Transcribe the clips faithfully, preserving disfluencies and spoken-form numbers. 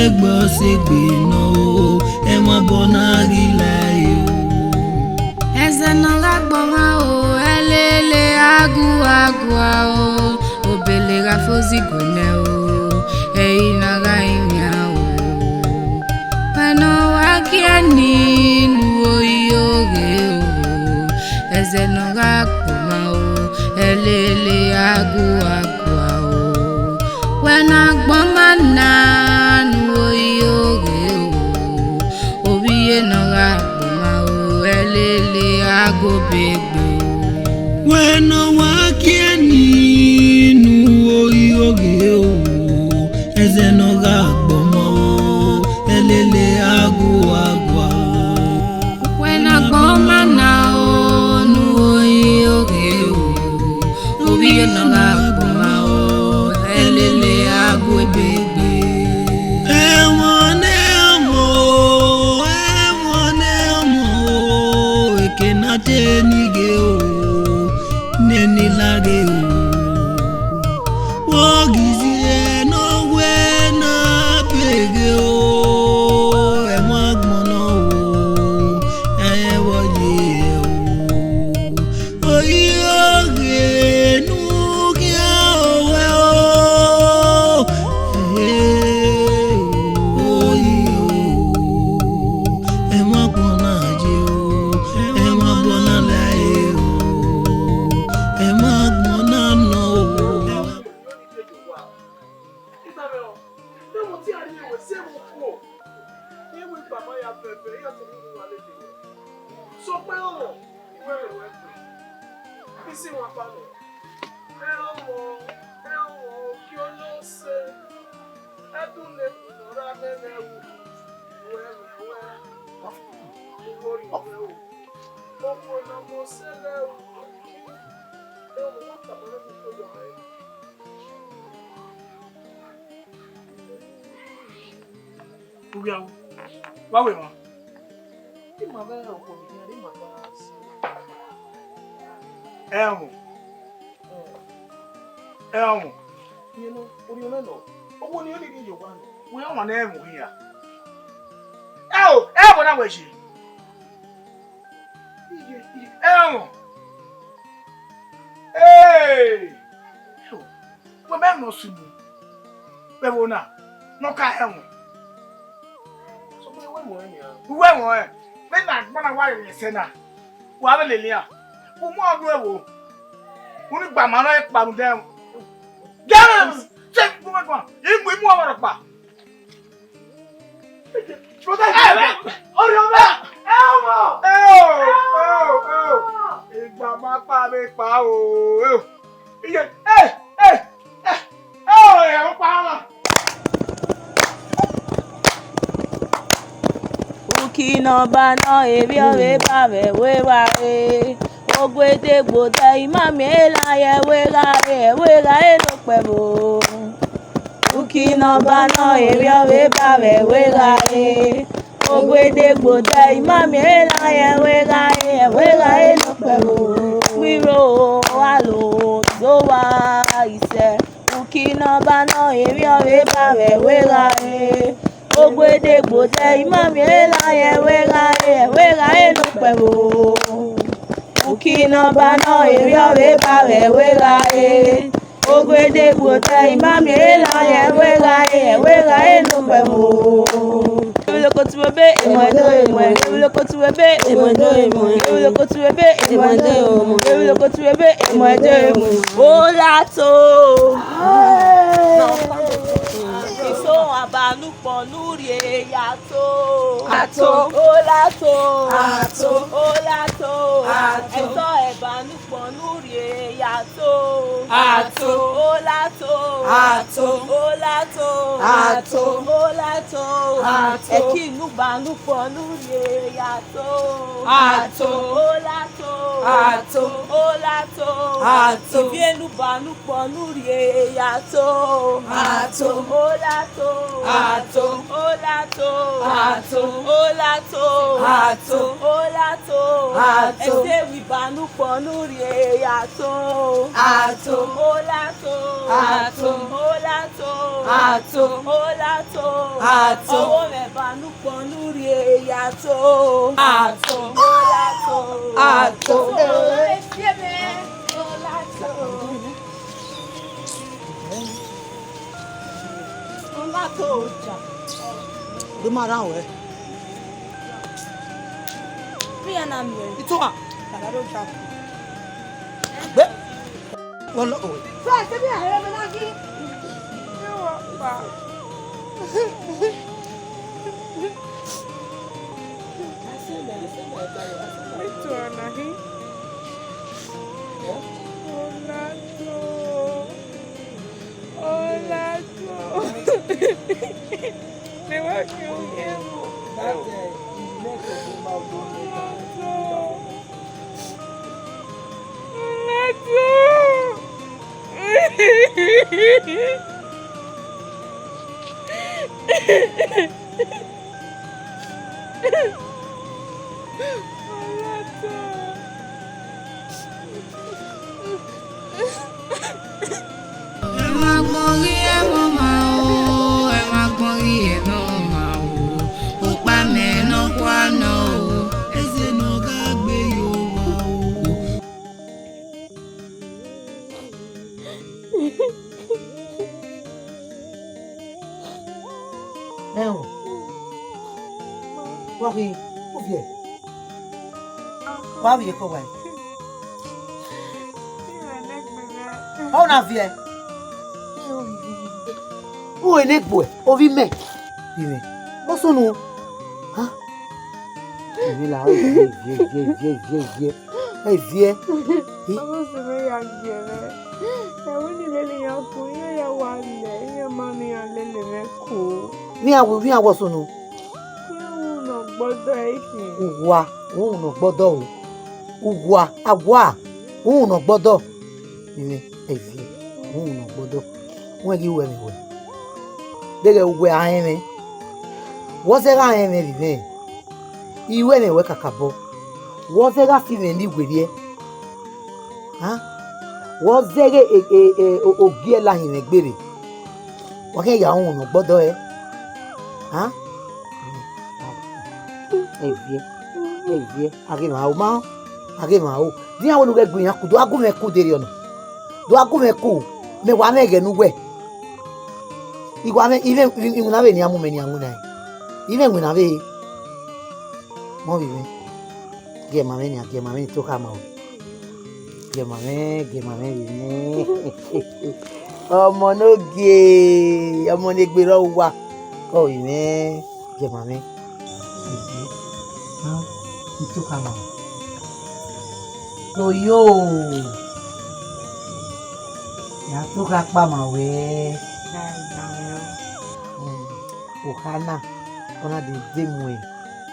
Egbe ọse egbe nọ o, ẹmwẹ abọ na ghi la e o. Ẹzẹ ne ọ gha gbọmwa o, ẹlele aguagua o, obele gha fozi gue nẹ o, ẹre na gha rinmwian o. Wẹ ne ọ wa gie ni ne uwu ohioghe o, ẹzẹ ne ọ gha gbọmwa o, ẹlele aguagua o. Wẹ ne agbọn ma na ne uwu ohioghe o, ovbi iye ne ọ gha gbọmwa o, ẹlele aguobegbe o. Wẹ ne ọ wa gie ni ne uwu ohioghe o, ẹzẹ ne ọ gha gbọmwa o, ẹlele aguagua o. Wẹ ne agbọn ma na o, ne uwu ohioghe o, ovbi iye ne ọ gha gbọmwa o, ẹlele aguobegbe. Ẹmwẹ ne ọmọ o, ẹmwẹ ne ọmọ o, eke na te ni ghe o, nene laghe o. Wọ ghi zie ne ọ wẹ na beghe o, ẹmwẹ agbọn nọ o, ẹvbo ye o. Oyi oghe ne u khian owẹ o, oyi o, ẹmwẹ agbọn na ye o, ẹmwẹ agbọn na la e o, ẹmwẹ agbọn na nọ o. Igbavbe ọ, ne mu ti a rhie wẹ sẹ vbe okuo. Iwẹ baba ya vẹvẹ, iran te mu wa lele wẹ. Sokpan ọmọ, I wẹ vbe wẹ gbe. Isi wan kpa nọ. Ẹ ọmọ, ẹ ọmọ, okio ne ọ sẹ. Ẹdun ne ẹkun nọ ra nẹ mwẹ ru. Wẹ, wẹ, wẹ. Uwẹ orhiọn mwẹ o. Okhuo ne ọ mọ sẹ lẹ ru. Ẹ ọmọ, wa tama nẹ mu ko do ma ẹre. Ughiawu, wa wẹ emwa? Ima vbe okhuo ne khian, ima gha si. Ẹmwẹ. Ẹmwẹ. Iye nọ, orhiọn mwẹ nọ. Okhuo ne I rhie ye owa nọ. Wẹ ọmwa ne ẹmwẹ hia. Ẹo, ẹmwẹ na wẹ ye. Iye, iye, ẹmwẹ. Ee! Wẹ mẹ nọ sunu. Vbe ẹvbo na, ne ọ ka hẹ ẹmwẹ. Sokpan wẹ ẹmwẹ nian. Uwẹ ẹmwẹ, vbene agbọn na wa rẹn ẹsẹ na, wa vbe lele iran. U mu ọdun ẹvbo. Unu gba ma nọ kpa rhunmwuda ẹmwẹ. Gẹrẹ, se gu mwẹ guan. I mu, I mu ọmwa rhọkpa. Brother, orhiọn mwẹ, ẹ ọmọ. Eo, eo, eo. Igba ma kpa vbe kpa o, eo. Iye, eh, eh, eh, eo, ẹ ọkpa ọmwa. Uki ne ọba nọ, erriọ vbe ba vbe ẹvbo erha re. Oguedegbe odẹ, I ma miẹn elan ye ẹvbo erha re, ẹvbo erha re ne okpẹvbo. Uki ne ọba nọ, erriọ vbe ba vbe ẹvbo erha re. Oguedegbe odẹ, I ma miẹn elan ye ẹvbo erha re, ẹvbo erha re ne okpẹvbo. Wiro, alo, zowa, isẹ. Uki ne ọba nọ, erriọ vbe ba vbe ẹvbo erha re. Oguedegbe odẹ, I ma miẹn elan ye ẹvbo erha re, ẹvbo erha re ne okpẹvbo. Uki ne ọba nọ, erriọ vbe ba vbe ẹvbo erha re. Oguedegbe odẹ, I ma miẹn elan ye ẹvbo erha re, ẹvbo erha re ne okpẹvbo. Ewulokotu ebe, emọ ẹdo emọ, ewulokotu ebe, emọ ẹdo emọ, ewulokotu ebe, emọ ẹdo emọ, ewulokotu ebe, emọ ẹdo emọ. Olato. Iso abanukpọn ne u rhie ya to. Ato. Olato. Ato. Olato. Ato. Ẹsọ ẹbanukpọn ne u rhie ya to. Ato. Olato. Ato. Olato. Ato. Olato. Ato. Ẹki ne u banukpọn ne u rhie ya to. Ato. Olato. Ato. Olato. Ato. Ivie ne u banukpọn ne u rhie ya to. Ato. Olato. Ato. Olato. Ato. Olato. Ato. Olato. Ato. Ẹse vbe ibanukpọn ne u rhie ya to. Ato. Olato. Ato. Olato. Ato. Ato. Olato. Ato. Ọvbokhan ne ukpọn ne urrie ya to. Ato. Olato. Ato. Olato. Olato. Ghẹ ma rhan ruẹ. Vbe iran na miẹn? Itohan. Gbe. Wọ́n lọ òwe. Sọ ẹsẹ bí ààrẹ mi náà yí. Ṣé wọ́n pa? Ètò ọ̀nà yìí. Olato. Olato. Mẹ wá kí o yẹ wò. Olato. Ẹ ma gbọn ghi ẹmwẹ ọmwa o, ẹ ma gbọn ghi ẹmwẹ ọmwa o, ukpamẹ nọkhua nọ o, eze ne ọ gha gbe ye owa o. Ẹo, wa ghi, u viẹ. Wa vbiẹ kọ wa. Ọ na viẹ. U he ne gbuẹ, ovbi mẹ. Vbe imẹ. Ọ sunu. Ha? Ivbi la, ẹ viẹ, viẹ, viẹ, viẹ, viẹ, viẹ. Ẹ viẹ. Ọmọ sẹ mẹ ya giẹ mwẹ. Ẹvbo ni lele iran ku, iran ya wa lẹ, iran ma ne iran lele mwẹ ku. Vbe iran wẹ, vbe iran wẹ ọ sunu. Iran wu ne ọ gbọdọ ẹre khin. Uwa, u wu ne ọ gbọdọ o. Uwa, awa, u wu ne ọ gbọdọ. Imẹ, ẹ viẹ, u wu ne ọ gbọdọ. Wẹ ghi wẹ mwẹ wẹ. Deghẹ uwẹ a rẹn mwẹ. Wẹ ọ zẹ gha rẹn mwẹ vbe imẹ. I ru ẹmwẹ ruẹ kakabọ, wẹ ọ zẹ gha fi mwẹ ne werriẹ. A? Wẹ ọ zẹ ghe e, e, e, o, ogie la hin mwẹ gberra. Wa khian ya rẹn uhunmwu ne ọ gbọdọ ẹre. A? Ẹ viẹ, ẹ viẹ, a ghe emwa ro, ma, a ghe emwa ro. Dian wẹ ne u ghẹ gu iran ku, do gha gu mwẹ ku derriọ nọ. Do gha gu mwẹ ku, mẹ wa mwẹ ẹghẹ ne uwẹ. I wa mwẹ, I mwẹ, iwinna vbe ne iran mu mẹ ne iran winna ẹre. I mwẹ iwinna vbe. Mọ vbe mwẹ. Gie ma mwẹ nian, gie ma mwẹ ni to khama o. Gie ma mwẹ, gie ma mwẹ vbe mwẹ. Ọmọ ne ogie, ọmọ ne egbe rre uwa. Ọ vbe mwẹ, gie ma mwẹ. Ni to khama o. Toyo. Ya to kha kpama wẹ. Okha na, ọ na de de mu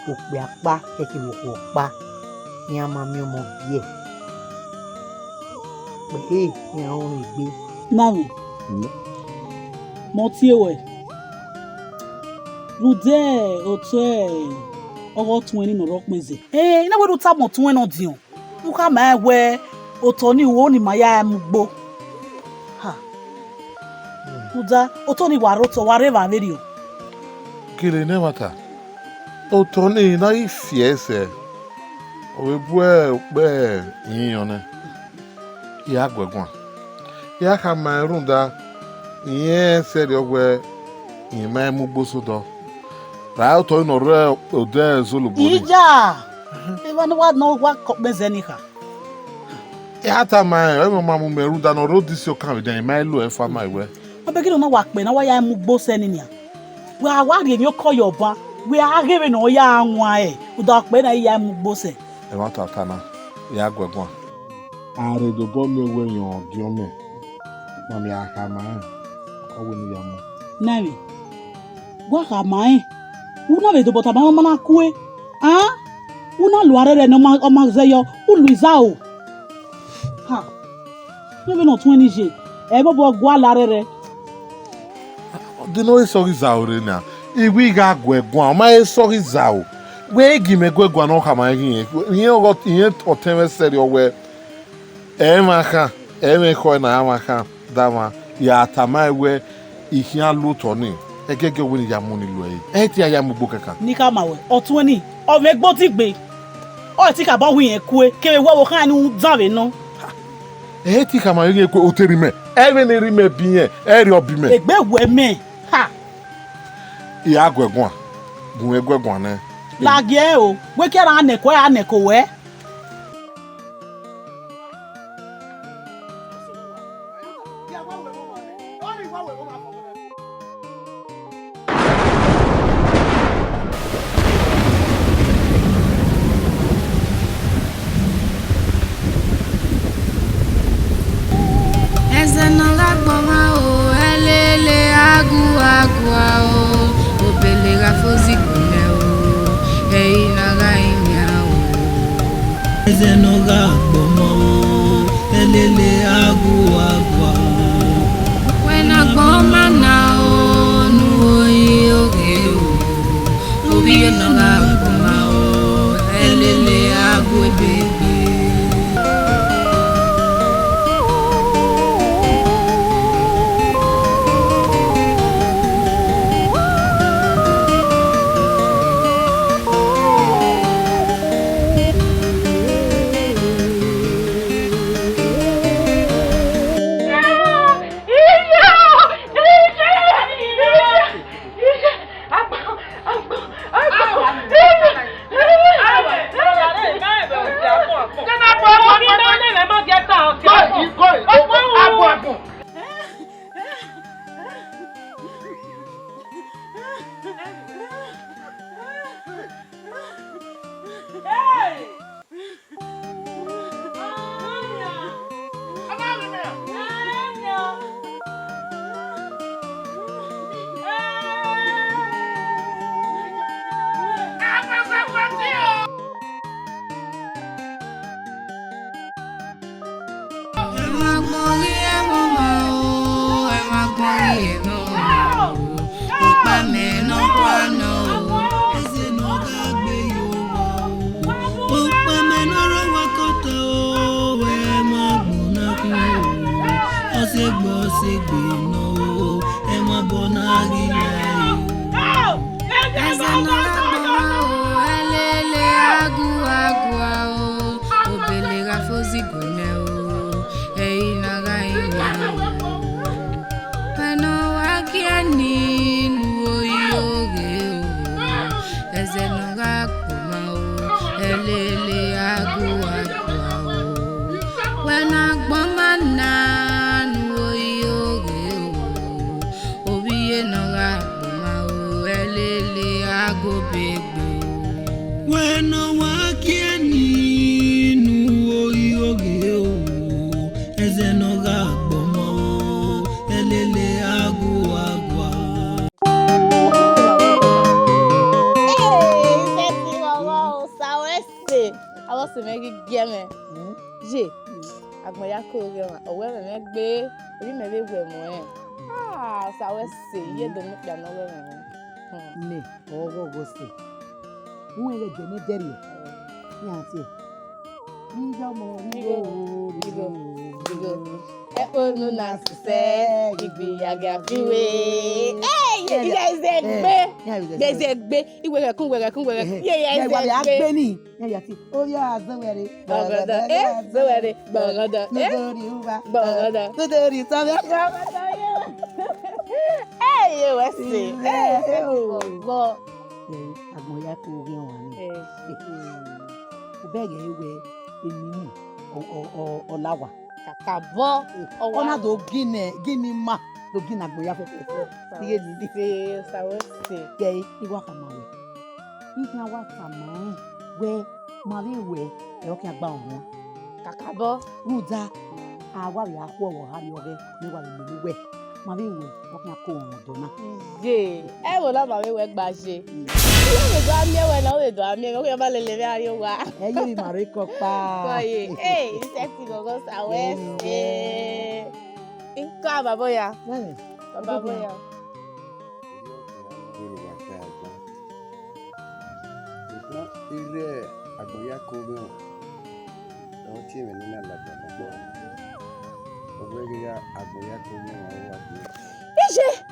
okpia ọkpa, ẹkẹvbe okhuo ọkpa, iran ma miẹn ọmọ biẹ. Kpẹre iran rọnmwẹ egbe. Nami, mẹ ọ tie ruẹ, rhunmwuda otọ ọghe ọtuẹn ni ne ọ rre ọkpẹn zẹ. Ẹ, I na wẹẹ ne u tama ọtuẹn ne ọdiọn. U khama rẹn wẹẹ, otọ ni ru ne ima ya mu ugbo. Ha. Rhunmwuda, otọ ni wa rre otọ, wa rre evba vberriọ. Gele ne ẹmwata, otọ ni na ghi fiẹ sẹ, ọ vbe bu ukpẹ ihinrọn nẹ, I ra gu ẹre guan. I ra khama rẹn rhunmwuda, irẹn sẹrriọ wẹẹ, irẹn ma mu ugbo sẹ odọ. Ra otọ ni ne ọ rre odẹ Zolobọ ni. Ija, evba ne uwa nọ, uwa kọ ọkpẹn zẹ ni kha. I ra tama rẹn, ọ ma mu mẹ rhunmwuda ne ọ rre odisi okan vbe dan, I ma i lo ẹre fa ma wẹ. Ọ bẹghe ne ọ na wa kpẹ na, wa ya mu ugbo sẹ ni nian. Wẹ a wa rhie emwi okọ ye ọban, wẹ a ghe vbe ne ọ ya wan ẹre, uda ọkpẹ na i ya mu ugbo sẹ. Ẹmwata ọta na, I ra gu ẹre guan. A rhe dobọ miẹn wẹ yọn ọgiọnmwẹ, ma miẹn a khama rẹn, ọ wẹ ne u ya mu. Nami, wa khama rẹn, u na vbe dobọ tama ọmọ na kue, a? U na lo arẹrẹ ne ọ ma, ọ ma zẹ yọ, u lu izaro. Ha, ne vbe ne ọ tuẹn ni ye, ẹ bọbọ gua la arẹrẹ. De ne ọ he sọghe izaro rre na, I wẹ I gha gu ẹre guan, ọ ma he sọghe izaro. Wẹ I gie mẹ gu ẹre guan ne ọ khama rẹn ghi irẹn, irẹn ọghọ, irẹn ọtẹn mwẹ sẹrriọ wẹẹ, ẹ i mwẹ khan, ẹ i mwẹ ekhọe ne a i mwẹ khan, da mwa, ya tama ẹn wẹẹ, I khian lu otọ nii, ẹgẹgẹ wẹ ne I ya mu ni lu ẹre, ẹ i te a ya mu ugbo kankan. Ne I khama ruẹ, ọtuẹn nii, ọ mwẹ egbe odigbe, ọ i te kakabọ hu irẹn kue, kevbe wẹ ọvbokhan ni u dan vbe nọ. Ẹ i te I khama irẹn kue, ọ te rhie mẹ, ẹ vbe ne I rhie mẹ biẹ irẹn, ẹ i rhie ọ biẹ mẹ. Egbe wẹ mẹ, ha! I ra guẹ guan, gu mwẹ guẹ guan nẹ. Ladiẹ o, wẹ ke a ra nẹko, a ra nẹko wẹ. Ẹzẹ ne ọ gha gbọmwa o, ẹlele aguagua o, obele gha fo zigbe nẹ o, ẹre I na gha rinmwian o. Ẹzẹ ne ọ gha gbọmwa o, ẹlele aguagua o. Wẹ ne a gbọmwa na o, ne u ro yi oghe o. Ovbi ne ọ gha gbọmwa o, ẹlele aguebegbe. Ẹ ma gbọn ghi ẹmwẹ ọmwa o, ẹ ma gbọn ghi ẹmwẹ ọmwa o. Ukpamẹ ne ọ kua nọ o, ẹzẹ ne ọ gha gbe ye owa o. Ukpamẹ ne ọ rre owa kọta o, ẹ ma gbọn na khin o. Ọ sẹ egbe, ọ sẹ egbe nọ o, ẹ ma bọ na ghi la o. Ẹzẹ ne ọ gha gbọmwa o, ẹlele aguagua o, obele gha fo zigbe nẹ o, ẹre I na gha rinmwian o. Wẹ ne ọ wa gie nii ne u ro yi oghe o, ẹzẹ ne ọ gha gbọmwa o, ẹlele aguagua o. Wẹ ne a gbọmwa na ne u ro yi oghe o, ovbi ne ọ gha gbọmwa o, ẹlele aguebegbe. Wẹ ne ọ wa gie nii ne u ro yi oghe o, ẹzẹ ne ọ gha gbọmwa o, ẹlele aguagua. Ee, Isẹtin ghọghọ, osa ruẹ sẹ, avbe ọse mwẹ ghi gie mwẹ. Ye, agbọn ya ke oghe ọmwa, ọ wẹ mwẹ mwẹ gbe, erha mẹ vbe wẹ mu ẹn. Ah, osa ruẹ sẹ, iye do mu okpia ne ọ wẹ mwẹ mwẹ. Hmm. Nẹ, ọghọghọ sẹ. Uwẹ ghẹ dẹ ne dẹrriọ. Iran tie. Iyọmọ Igho, igho, igho, igho. Ẹkpo unu na sisẹ, igbe ya ga fi we. Ee, iye, iye, ẹzẹ gbe. Ẹzẹ gbe. Iwe ghẹ kun, iwe ghẹ kun, iwe ghẹ kun. Iye, iye, ẹzẹ gbe. Iye, iye, ẹzẹ gbe. Oya, zẹ wẹ re. Gbọgọdọ, eh, zẹ wẹ re. Gbọgọdọ, eh. Nudori uwa. Gbọgọdọ. Nudori sọmọ. Gbọgọdọ, ye. Eh, ye wẹ sẹ. Eh, eh, oh. Gbọgọ. Eh, agbọn ya ke oghe ọmwa ni. Eh. Ubẹghe wẹ, emwi ni, ọ, ọ, ọ, ọ la wa. Kakabọ, ọ wa. Ọ na do gine, gine ima, do gine agbọn ya fẹfẹfẹ. Iye ni. Sẹ, sẹ, wẹ sẹ. Kẹ, I wa khama wẹ. I khian wa tama rẹn wẹ, ma vbe wẹ, ẹ ọ khian gba ọmwa. Kakabọ. Rhunmwuda, a wa vbe a khu ọvbokhan rriọghẹ ne wa vbe lele uwẹ. Ma vbe wẹ, ọ khian ko ọmwa ọdọ na. Ye, ẹvbo na ma vbe wẹ gba ye. Iye vbe do a miẹn wẹ na, ọ vbe do a miẹn mwẹ, ọ khian ma lele mwẹ a rrie owa. Ẹ ye vbe ma rre kọkpa. Kọ ye, ee, Isẹtin ghọghọ sa wẹ sẹ. Ika baba ya. Baba ya. Erriọ ọke a na vbe ru wa ta ẹre gba. Sokpan erha agbọn ya ke oghe ọmwa, ọ tie mwẹ ne I na ladian na kpọ. Ọ wẹ ghe gha agbọn ya ke oghe ọmwa, ọ wa dee. Iye!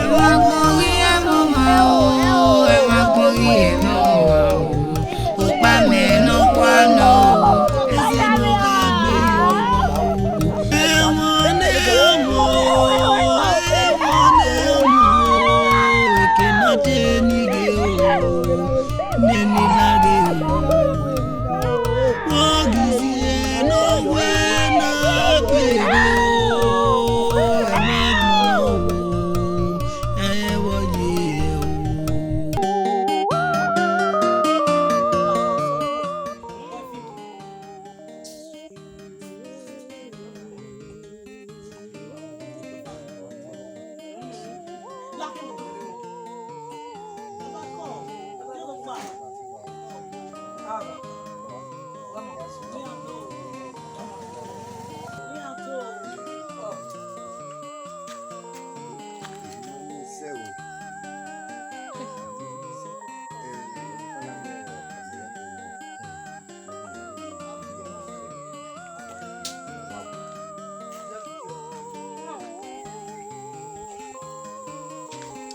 Ẹmwa gbọn ghi ẹmwẹ ọmwa o, ẹmwa gbọn ghi ẹmwẹ ọmwa o. Ukpamẹ nọkua nọ, ẹse ne ọ gha gbe yo. Ẹmwẹ ne ọ mu, ẹmwẹ ne ọ mu, eke ne ọ te ni ghe o, nene laghe o. Wa ghi si ẹn ne ọ wẹ na kpegbe o, ẹmwẹ ne ọ mu o.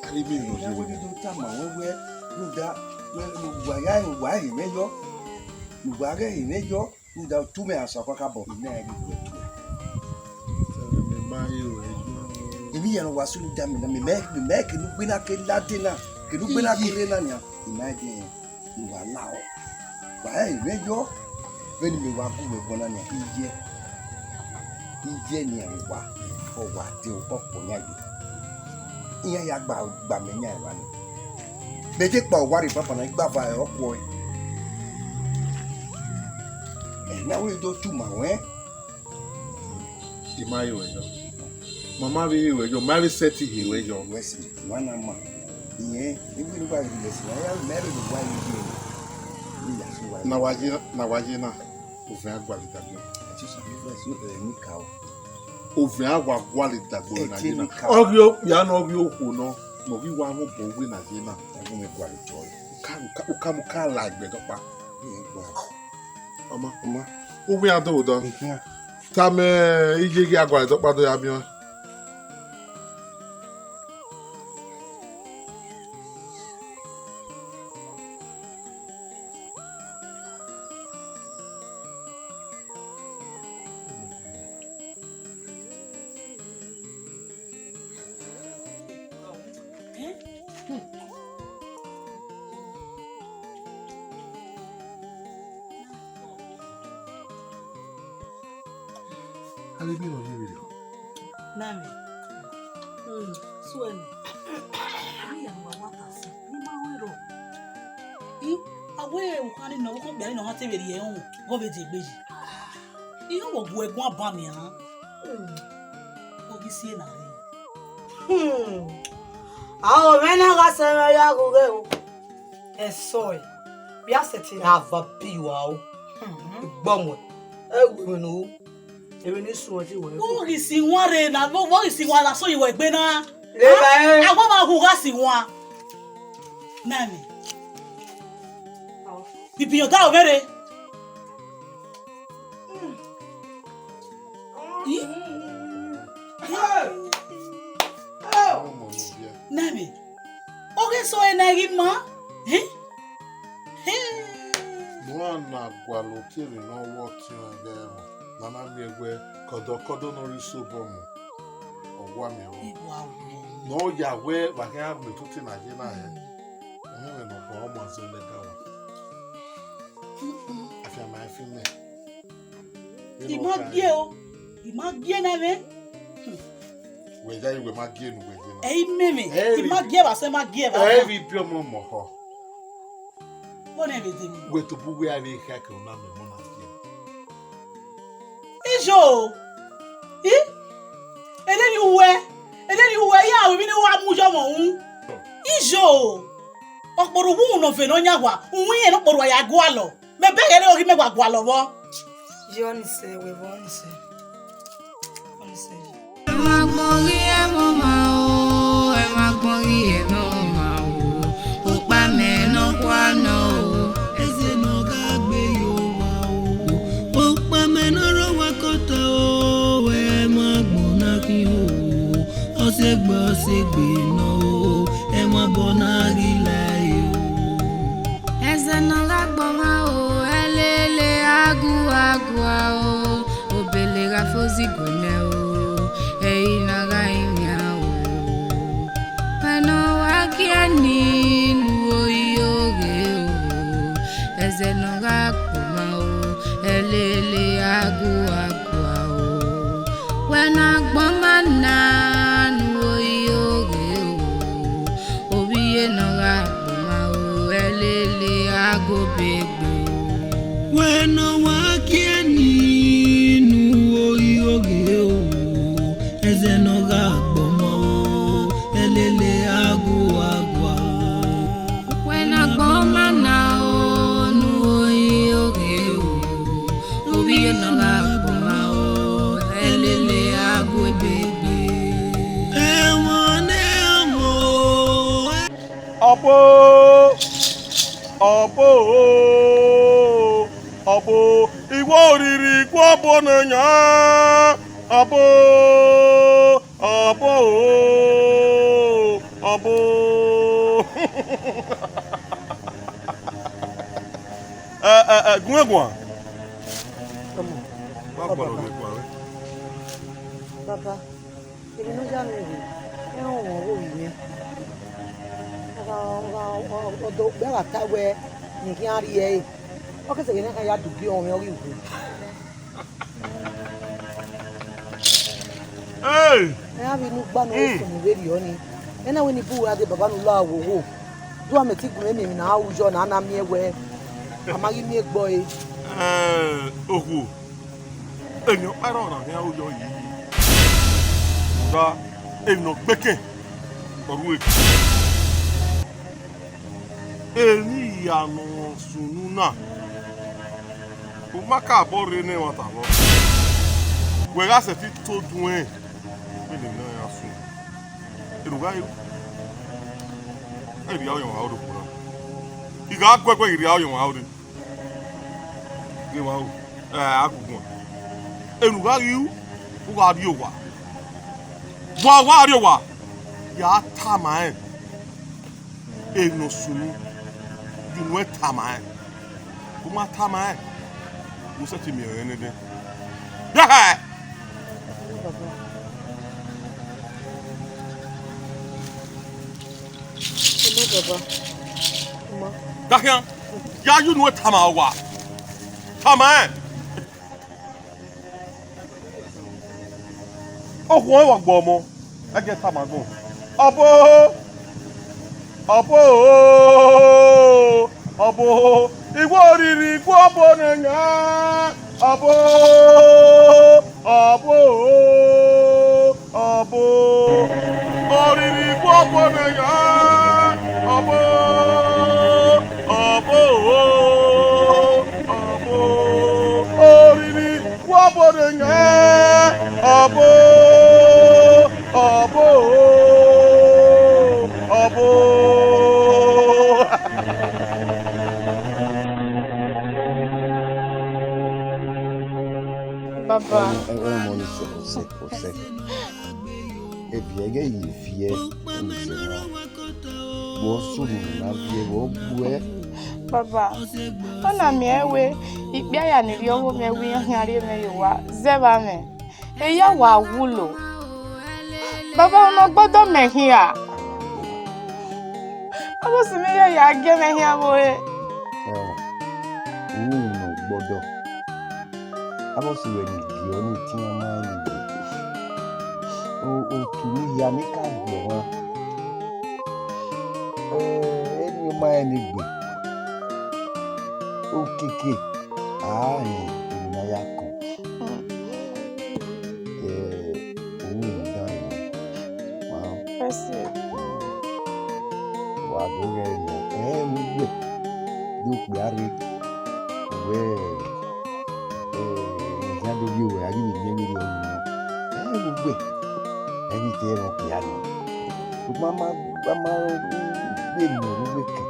Ari mi no je wẹ do tama wẹ wẹ, rhunmwuda wẹ ne uwa ya, uwa he mwẹ yọ, ne uwa ghẹ he mwẹ yọ, rhunmwuda otu mwẹ a sa kakabọ, I na ghi gu ẹre tuẹ. Mẹ ma he ruẹ yọ. Emwi hia ne wa sunu da mẹ na, mẹ mẹ mẹ mẹ ke ne ugbe na ke lade na, ke ne ugbe na ke rre na nian, I ma de rẹn. Ne uwa lahọ, wa rẹn mwẹ yọ, vbene mẹ wa gu wẹ ẹbọ na nian, iye, iye nian ne uwa, ọ wa de ọkpọ yan gbe, iran ya gba gba mẹ yan evba ni. Mẹ te kpa owa rre banbanna, I gba va ẹre ọkuọre. Ẹ na wẹ do tu ma wẹ. I ma he ruẹ yọ. Ma ma vbe he ruẹ yọ, ma vbe sẹtin he ruẹ yọ. Wẹ si, wa na ma. Iyẹn, ibi ne uwa ghi lẹ si, ya mẹ rẹ ne uwa yi ye. Ni ya so wa. Na wa ye, na wa ye na. Ovẹn a gualọ dagbe. Ẹ ti sọ, ẹ ni ka o. Ovẹn a wa gualọ dagbe na ye na. Ọ ghi okpia nọ, ọ ghi okhuo nọ, ne ọ ghi wa mwẹ obọ uwe na ye na. Ẹ gu mwẹ gualọ tọ. Uka, uka, uka mu ka la ẹgbẹ dọkpa. Iyẹn gualọ. Ọma, ọma. Uwu iran do dọ. Tama iye ghi a gualọ dọkpa do ya miẹn ọẹn. Nami. Mm, suẹmẹ. Iran wa wata sin, ne ima ru ẹrọ. I, a wẹ ukhan ni nọ, ukhan okpia ni nọ, ọ ma te vbe rhie ẹhun, ọ vbe die egbe yi. Iran vbe gu ẹguan ban nian. Mm. Ọ ghi si ena rre. Hmm. Aro mwẹ na gha sẹ mwẹ ya gho ghe o. Ẹsọe, vbe a sẹtin na va bi ua o. Gbọmwẹ, ẹ gu emwi ne u ru, emwi ne I suẹn ti wẹ. Vbọ ghi si wan rre na, vbọ ghi si wan na sọ yi wẹ egbe na? Leba ẹre. A wa ma hu gha si wan. Nami. Bibi ọga ovbere. Ih? Nami, ọ ghe sẹ ọre na ghi ma? Ih? Ih? Ne uwa na gualọ otiemwi ne ọ wẹ ọtiọnrẹn ghẹ ẹmwẹ, ne a na miẹn wẹ kọdọkọdọ ne ọ rre isobọ mu, ọ wa miẹn vbọ. Iwa wo. Ne ọ ya wẹ vbe a khian gbe tota na ye na hẹ, ọmọ mwẹ ne ọ kpọnmwẹ ọmọ zẹ lẹga wa. Afianma ẹfinmẹ. I ma gie o, I ma gie ne ẹmwẹ. Wẹ ya iwẹ ma gie ne uwẹ ye na. Ẹ i mẹ mwẹ, I ma gie vbe asẹ, ma gie vbe ẹ avọ. Vbe ibiọmọ mọhọ. Vbọ nẹ vbe dẹ mwẹ? Wẹ tobọ uwẹ a vbe kha ke una mẹ mọ na gie. Ijo! I? Ede ni uwẹ, ede ni uwẹ, ya ru emwi ne wa mu yọ ọmọ ru. Ijo! Ọkpọrọ uwu ne ọ vẹ ne ọ yan wa, uwu irẹn ne ọkpọrọ ya gualọ. Mẹ bẹghe ne ọ ghi mẹ wa gualọ vbọ. Ye ọni sẹ, wẹ vbọ ọni sẹ. Ọni sẹ ye. Ẹmwẹ agbọn ghi ẹmwẹ ọmwa Egbe ọse egbe nọ o, ẹmwẹ abọ na ghi la ẹre o. Ẹzẹ ne ọ gha gbọmwa o, ẹlele aguagua o, obele gha fo ziguẹ nẹ o, ẹre na gha rinmwian o. Wẹ ne ọ wa gie ẹe ni ne uwu ohioghe o, ẹzẹ ne ọ gha gbọmwa o, ẹlele aguagua o. Wẹ ne agbọn ma na ne uwu ohioghe o, ovbi iye ne ọ gha gbọmwa o, ẹlele aguobegbe o. Wẹ ne ọ wa gie ẹe ni ne uwu ohioghe o, ẹzẹ ne ọ gha gbọmwa o, ẹlele aguagua o. Wẹ ne agbọn ma na o, ne uwu ohioghe o, ovbi iye ne ọ gha gbọmwa o, ẹlele aguobegbe. Ẹmwẹ ne ẹmwẹ o. Ọbo, ọbo, ọbo, I wa rhirhi gu ọbo ne yan. Ọbo, ọbo, ọbo. Ẹ, ẹ, ẹ, gun ẹguan. Ọmọ, wa gualọ ne guan. Baba, emwi ne ọ ya mwẹ rre, ẹ i rọnmwẹ ọghe ovbi mwẹ. Ọ gha, ọ gha, ọ, ọ do, ọ gha ta wẹẹ ne I khian rhie ẹre, ọ ke sẹ vbe ne a khian ya du gie ọmwẹ ọghe iwẹ. Hey! Ẹ i gha vbe ne ugba ne ọ sunu vberriọ nii. Ẹ na wẹ ne I bu uwa dee baba ne u la wowo. Du amẹ te gu mwẹ miẹn emwi ne a ru yọ ne a na miẹn wẹẹ a ma ghi miẹn egbe ọre. Ẹ, okhuo, emwi ọkpa i rrọọ ne a khian ru yọ yi. Rhunmwuda, emwi ne ọ gbẹkẹn, ọ ru ẹre. Emwi hia ne ọ sunu na, u ma ka obọ rre ne ẹmwata vbọ. Wẹ gha sẹtin to duẹn, vbene emwi na ya sunu. Erhunmwuda, ẹ i rhie aro yọ mwa ore okhuo na. I gha gu ẹguẹ ghi rhie aro yọ mwa ore. Ghe mwa ru, ẹ, a gu guan. Erhunmwuda ghi ru, u gha rrie owa. Wa, wa rrie owa. Ya tama rẹn. Emwi ne ọ sunu, unu ẹn tama rẹn. U ma tama rẹn, u sẹtin miẹn ẹre nẹdẹn. Dẹhẹ! Ọmọ baba, ọmọ. Dakhian, ya ye unu ẹn tama owa. Tama rẹn. Okhuo ọnrẹn wa gbe ọmọ, ẹ gie tama agbọn. Ọbo, ọbo, ọbo, I wa rhirhi gu ọbo ne yan. Ọbo, ọbo, ọbo, ọ rhirhi gu ọbo ne yan. Ọbo, ọbo, ọbo, ọ rhirhi gu ọbo ne yan. Ọbo, ọbo, ọbo. Baba. Ẹ, ẹ, ọmọ ni sẹ, sẹ, sẹ. Eviẹ ghẹ ye viẹ, ẹmwẹ sẹ nọ. Vbe ọ sunu ne a viẹ vbe ọ gbuẹ? Baba, ọ na miẹn wẹẹ, ikpia ya ni rhie ọghe mwẹ wẹẹ iran khian rhie mwẹ ye owa, zẹ vba mwẹ. Eya wa wulo. Baba, unu ọ gbọdọ mẹ khian. Avbe osẹe mwẹ ya ya gie mwẹ khian vbe ore. Ẹ, u ru unu ne ọ gbọdọ. Avbe osẹe ruẹ ni gie ọnii te iran ma rẹn ne egbe. O, otu ni hia ne I ka gbe ọmwa. Ẹ, eni ọ ma rẹn ne egbe. Okiekie, a rẹn emwi ne a ya kọn. Ẹ, u ru unu dan ẹre. Wa do ghẹ nọ, ẹ, vbe uwẹ do kpia rre, wẹ, ẹ, I khian do rhie ruẹ, a ghi vbe miẹn vberriọ nọ. Ẹ, vbe uwẹ, ẹ ghi te ẹmwẹ okpia nọ. Sokpan a ma, a ma vbe nọ vbe uwẹ kẹ,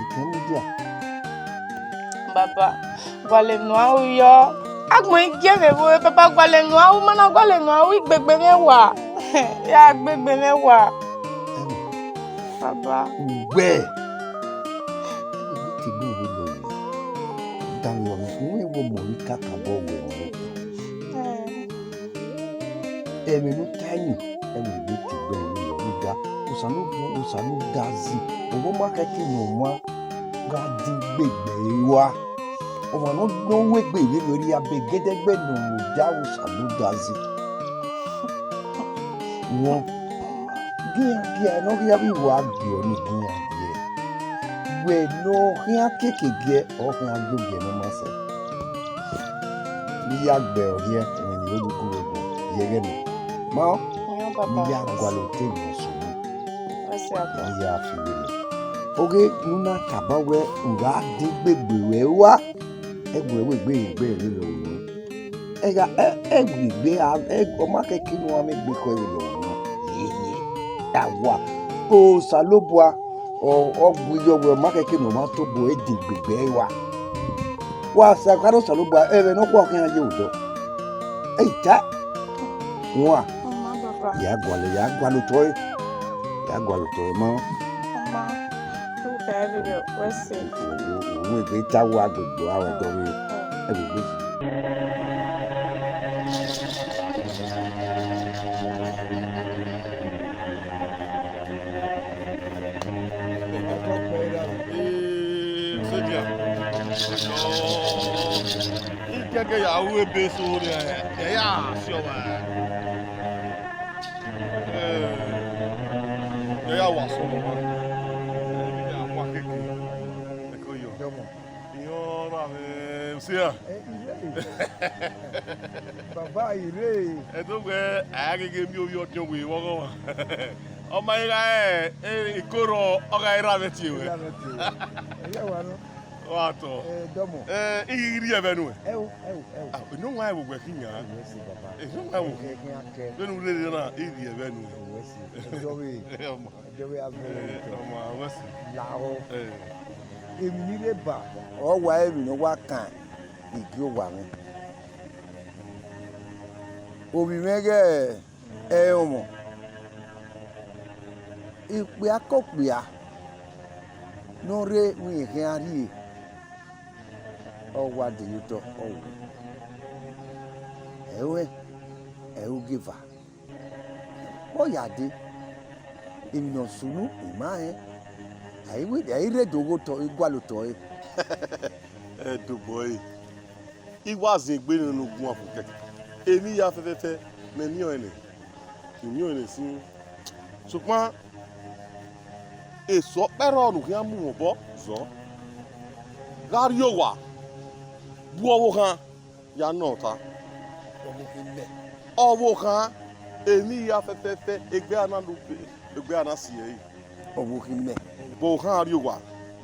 ekẹn mudia. Baba, gualọ unu a ru yọ. Agbọn i gie mwẹ vbe ore, baba, gualọ unu a ru, ma na gualọ unu a ru, igbegbe mwẹ wa. Ya gbegbe mwẹ wa. Ẹmwẹ, baba. Uwẹ. Ẹmwẹ, te egbe vbe lọ yẹ. Danmwehọ mwẹ, uwẹ wẹ ọmọ ni kakabọ wẹ nẹ. Ẹmwẹ ne u ta yin, ẹmwẹ egbe te egbe vbe lọ, rhunmwuda Osanobua, Osanobua zẹ, ọmwa ọma khẹke ne ọmwa gha di gbegbe ẹre rua. Ọmwa ne ọ, ne ọ wegbe vbe vbe rhia be gẹdẹgbẹ ne ọ mu da Osanobua zẹ. Wọn, gian gian ne ọ khian vbe wa gie ọnii gian giẹ. Wẹ ne ọ khian keke giẹ, ọ khian yo giẹ ne ọ ma sẹ. Ne I ya gbe ọrhiẹ, emwi ne I ru gu vbe gu, ye ẹghẹ nẹ. Ma ọ, Iran baba ne I ya us. Gualọ te emwi ne ọ sunu. Us ya Ne I ya fi vbe lọ. Oghe ne u na tama wẹ u gha de gbegbe ruẹ rua, ẹgbẹe wẹ egbe egbe rre lọ ru. Ẹgha, ẹ, ẹgbẹe egbe a, ẹ, ọ ma kẹke ne uwa mwẹ egbe khọ ẹre lọ ru. Ye, ye. Awa. Osanobua, ọ, ọ gu yọ wẹ ọ ma kẹke ne ọ ma tobọ ẹdin gbegbe ẹre rua. Wa sa khare Osanobua, ẹmwẹ ne ọ khuo khian ye odọ. Ẹ ta. Wan. Ọ ma baba. Ya gualọ, ya gualọ otọ ẹre. Ya gualọ otọ ẹre ma. Ọ ma. Look at everywhere. Wẹ sẹ. Òun egbe ta wa gbegbe a wẹ dọ vbe ẹgbegbe. Eh, soldier. Ikẹkẹ ya ru ebe eso rẹ, ẹ ya si ọmwa. Eh, ẹ ya wa sẹ ọmwa. Ẹ ya wa keke. Eko yo. Iran ra mwẹ usia. Eh, ire. Baba, ire. Ẹdẹ wẹ a ghi ghi miẹn ovbi ọdiọn wẹ vbe ọghọmwa. Ọ ma gha re, eh, ikorọ, ọ gha ra mwẹ tie wẹ. Ra mwẹ tie wẹ. Ẹ ya wa nọ. Ọ gha tọ. Eh, dọmọ. Eh, I ghi rhie ẹmwẹ nuẹn. Ẹ o, ẹ o, ẹ o. Ah, eno wa ẹvbo wẹ khian. Ẹ o, ẹ si baba. Eno wa ẹvbo. Ẹ, ẹ, ẹ, ẹ. Vbene u rre na, I rhie ẹmwẹ nuẹn. Ẹ o, ẹ si. Ẹ jọ vbe. Ẹ, ọma. Ẹ jọ vbe a vẹ. Ẹ, ọma, ẹ si. Lahọ. Ẹ. Emwi ne I rre ba, ọ wa emwi ne ọ wa kan igi owa mwẹ. Ovbi mwẹ ghẹ ẹrọnmwọ, okpia ke okpia ne ọ rre vbe khian rrie, ọ wa de ye otọ, ọ wu. Ẹ ruẹ, ẹ ru gieva. Ọ ya dee, emwi ne ọ sunu, I ma rẹn. A i wẹ, a i rre do ghe otọ, I gualọ otọ ẹre. Ẹdobọ ẹre, I wa zin egbe nene ugbẹn afu kẹkẹ. Emwi hia fẹfẹfẹ, mẹ miẹn ọnrẹn nẹ, I miẹn ọnrẹn nẹ sin. Sokpan, eso ọkpẹrrọ ne u khian mu mwẹ obọ zọ, gha rrie owa, bu ọvbokhan ya nọ ọta. Ọvbokhan mẹ. Ọvbokhan, emwi hia fẹfẹfẹ, egbe a na lu, egbe a na si ẹre. Ọvbokhan mẹ. Bu ọvbokhan rrie owa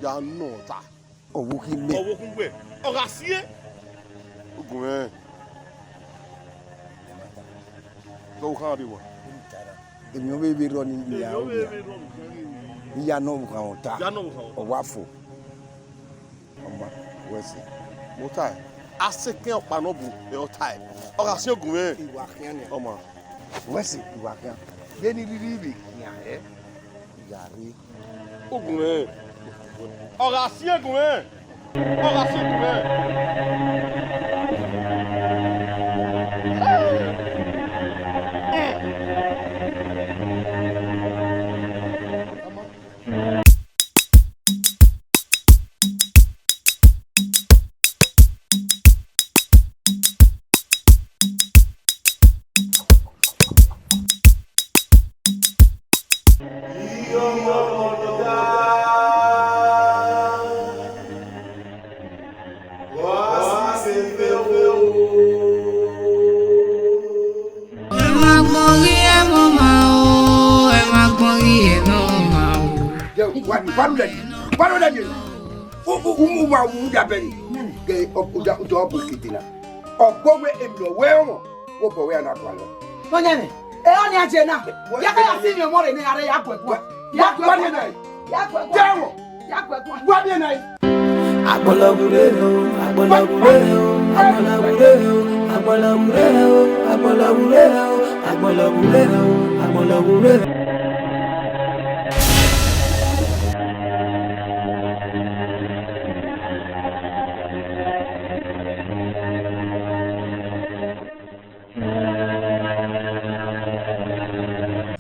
ya nọ ọta. Ọvbokhan mẹ. Ọvbokhan wẹ, ọ gha sie. Ugun mwẹ. Ọvbokhan rrie owa. Emwi ọ vbe vbe rrọọ ni, emwi ọ vbe vbe rrọọ ni, ne I ya nọ ọvbokhan ọta. Ya nọ ọvbokhan ọta. Ọ wa fo. Ọma, wẹ sẹ. Mo ta ẹe. A sẹ ekẹn ọkpa nọ bu, ẹ, ọ ta ẹe. Ọ gha si ugun mwẹ. I wa khian nian. Ọma. Wẹ sẹ, I wa khian. Vbene I rhirhi vbe khian ẹre, I gha rre. Ugun mwẹ. Ọ gha si ugun mwẹ. Ọ gha si ugun mwẹ. Ẹ ma gbọn ghi ẹmwẹ ọmwa o, ẹ ma gbọn ghi ẹmwẹ ọmwa o. Jẹ, wa, wa lulẹ ni, wa lulẹ ni. U, u, u, u ma wu da bẹre. Gẹ, ọ, u da, u da ọ bu ekete na. Ọ gbọ wẹ emwi ne ọ wẹ ọmọ, wẹ obọ wẹ a na gualọ. Nọyaẹnmwẹ, ẹ, ọnii a je na. Ya ka ya si emwi ọmọ rẹ ne a rre ya guẹ guan. Ya guẹ guan. Ya guẹ guan. Jẹ ọmọ. Ya guẹ guan. Wa miẹn na. Agbọlọghure o, agbọlọghure o, agbọlọghure o, agbọlọghure o, agbọlọghure o,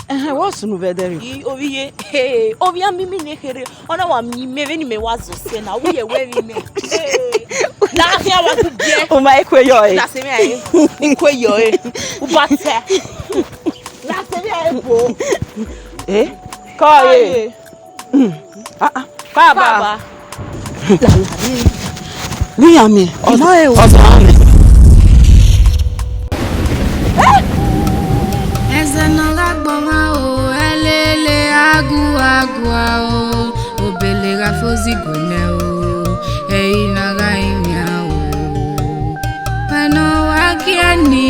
Ẹhẹn, wẹ ọ sunu vbe ẹdẹrriọ? I, ovbi ye, hey, ovbi a miẹn imẹ ne kherhe, ọ na wa miẹn imẹ vbene imẹ wa zọ sẹ na, ovbi ye wẹ vbe imẹ. Hey, na khian wa gu biẹ. U ma i kue yọ ẹre? Na sẹ mwẹ ẹre, I kue yọ ẹre. U ba tẹ. Na sẹ mwẹ ẹre bo. Eh? Kọ ye. Kọ ye. Mm. Ah, ah. Kaba. Kaba. Lala re. Ru iran miẹn. Ima re o. Ọzọ mẹ. Ẹzẹ ne ọ gha gbọmwa o, ẹlele aguagua o, obele gha fozigo nẹ o, ẹre I na gha rinmwian o. Ẹne ọ wa gie ni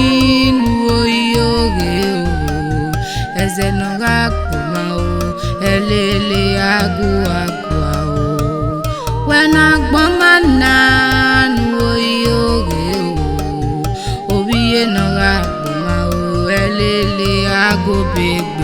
ne u ro ioghe o, ẹzẹ ne ọ gha gbọmwa o, ẹlele aguagua o. Wẹ ne agbọn ma na ne u ro ioghe o, ovbi ye ne ọ gha gbọmwa o, ẹlele agobe gbe.